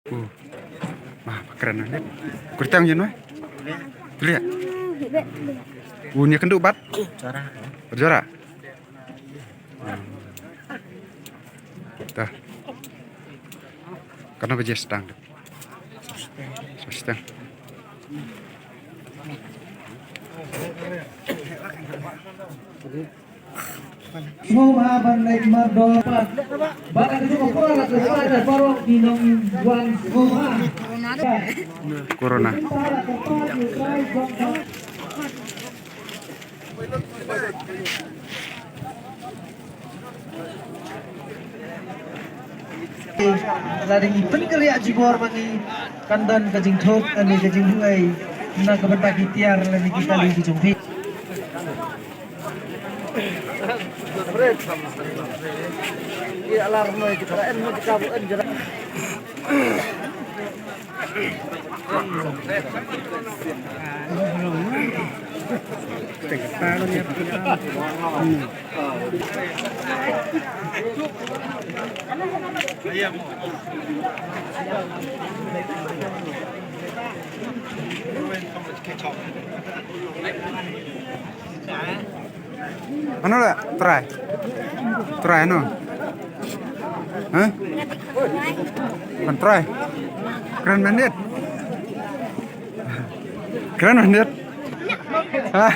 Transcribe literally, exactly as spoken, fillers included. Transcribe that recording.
Uh. Wah, kren na. Kyrteng ïa noi. Tulia. Uh, nia kynduh bat. Jora. Dah. Kana baje stang. Stang. Sngewbha ban leit mardor. Bad ka jong ka por la ka sait da parok ki nongwan sngewbha. Corona. Lada ngi pynkynriah jubor ba ngi kan don ka jingthok lane ka jingduwai na ka bynta ki tiar lane ki kali ki jong phi. Ano la try? Try ano? Hah? Ban try. Kren bandit. Kren bandit. Hah?